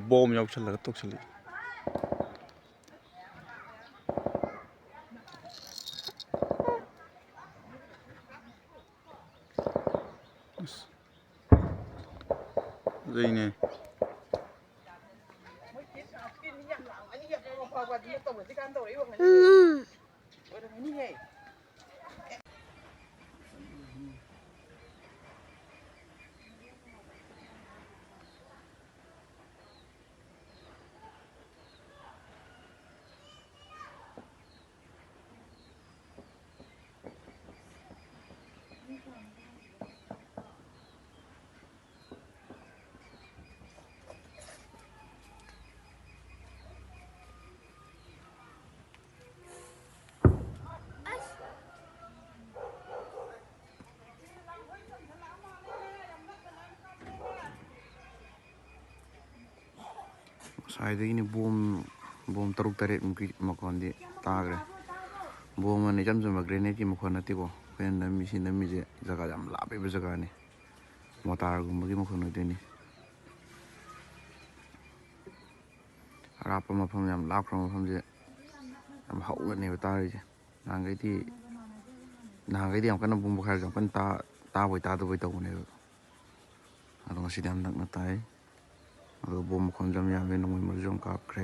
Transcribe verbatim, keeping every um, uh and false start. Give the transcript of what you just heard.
Bomb ꯌꯥꯎꯁꯜꯂꯒ ꯇꯧꯁꯜꯂꯛꯏ꯫ ꯑꯁ꯫ ꯐꯖꯩꯅꯦ꯫ ꯉꯁꯥꯏꯗꯒꯤꯅꯤ bomb, bomb ꯇꯔꯨꯛ ꯇꯔꯦꯠꯃꯨꯛꯀꯤ ꯃꯈꯣꯟꯗꯤ ꯇꯥꯈ꯭ꯔꯦ꯫ ꯕꯣꯝ ꯑꯅ ꯏꯆꯝ ꯆꯝꯕ ꯒ꯭ꯔꯦꯅꯦꯗꯀꯤ ꯃꯈꯣꯟ ꯅꯠꯇꯦꯀꯣ꯫ ꯑꯩꯈꯣꯏꯅ ꯅꯝꯃꯤꯁꯤ, ꯅꯝꯃꯤꯁꯦ ꯖꯒꯥ ꯌꯥꯝ ꯂꯥꯞꯄꯤꯕ ꯖꯒꯥꯅꯤ꯫ ꯃꯣꯇꯥꯔꯒꯨꯝꯕꯒꯤ ꯃꯈꯣꯟ ꯑꯣꯏꯗꯣꯏꯅꯤ꯫ ꯑꯔꯥꯞꯄ ꯃꯐꯝ, ꯌꯥꯝ ꯂꯥꯞꯈ꯭ꯔꯕ ꯃꯐꯝꯁꯦ ꯌꯥꯝ ꯍꯧꯅꯅꯦꯕ ꯇꯥꯔꯤꯁꯦ꯫ ꯅꯍꯥꯟꯈꯩꯗꯤ, ꯅꯍꯥꯟꯈꯩꯗꯤ ꯌꯥꯝ ꯀꯟꯅ ꯕꯣꯝ ꯄꯣꯈꯥꯏꯔꯁꯨ ꯌꯥꯝ ꯀꯟꯅ ꯇꯥ-, ꯇꯥꯕꯣꯏ ꯇꯥꯗꯕꯣꯏ ꯇꯧꯕꯅꯦꯕ꯫ ꯑꯗꯣ ꯉꯁꯤꯗꯤ ꯌꯥꯝ ꯅꯛꯅ ꯇꯥꯏ꯫ ꯑꯗꯨꯒ ꯕꯣꯝ ꯃꯈꯣꯟꯁꯨ ꯌꯥꯝ ꯌꯥꯝꯃꯦ, ꯅꯣꯡꯃꯩ ꯃꯔꯨꯁꯨ ꯌꯥꯝ ꯀꯥꯞꯈ꯭ꯔꯦ꯫